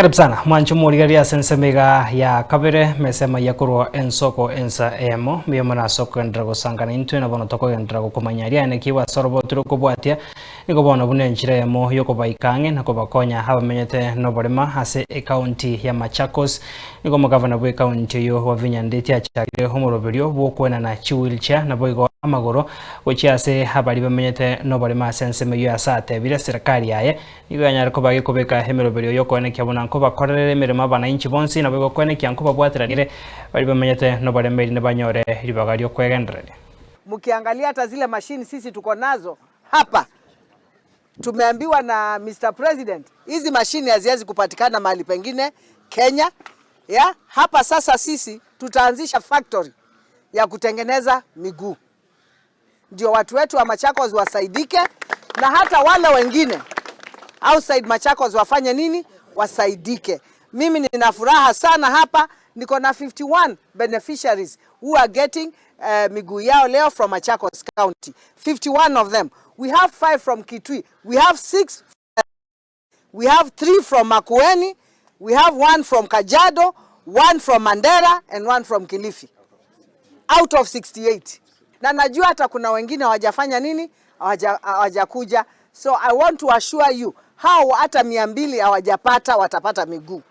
Karibu sana mwanche omorigereria ase ensemo iga ya kabere mesemo ya korwa ensoko ensa eyemo mbuya mono ase okogenderera gosangana intwe na bono tokogenderera gokomanya riane ki ase oroboto rokobwatia nigo bono buna enchera eyemo yokobaika ang'e na kobakonya abamenyete noborema ase ekaunti ya Machakos nigo omogavana bwe ekaunti eyio Wavinya Ndeti achakire omoroberio bw'okoenana chiwheelchair naboigo amagoro gochia ase abaria bamenyete noborema ase ensemo eyio ase atebire serikali yaye Nigo yanyare koba gekobeka emeroberio y'okoenekia buna nkobakorerere emeremo abanainchi bonsi, naboigo koenekia nkobabwateranire baria bamenyete noboremeri nabanyore ribaga ri'okwegendereria. Mkiangalia hata zile machine sisi tuko nazo hapa tumeambiwa na Mister President hizi machine haziwezi kupatikana mahali pengine Kenya ya hapa. Sasa sisi tutaanzisha factory ya kutengeneza miguu ndio watu wetu wa Machakos wasaidike, na hata wale wengine outside Machakos wafanye nini? Wasaidike. Mimi nina furaha sana hapa, niko na 51 beneficiaries who are getting miguu yao leo from Machakos County. 51 of them. We have 5 from Kitui. We have 6. We have 3 from Makueni. We have 1 from Kajiado, 1 from Mandera and 1 from Kilifi. Out of 68. Na najua hata kuna wengine hawajafanya nini? Hawajakuja. So I want to assure you hao hata 200 hawajapata, watapata miguu.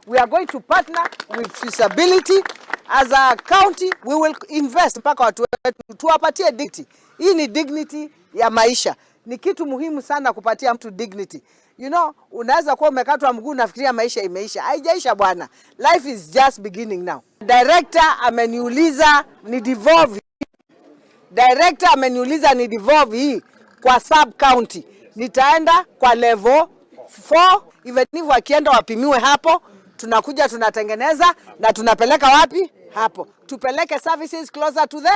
We are going to partner with Disability as a county, we will invest mpaka watu wetu tuwapatie dignity. Hii ni dignity ya maisha. Ni kitu muhimu sana kupatia mtu dignity. Unaweza kuwa umekatwa mguu unafikiria maisha imeisha. Haijaisha bwana. Life is just beginning now. Director ameniuliza ni devolve. Director ameniuliza ni devolve hii kwa sub county. Nitaenda kwa level 4, even if wakienda wapimiwe hapo, tunakuja tunatengeneza na tunapeleka wapi? Hapo. Tupeleke services closer to the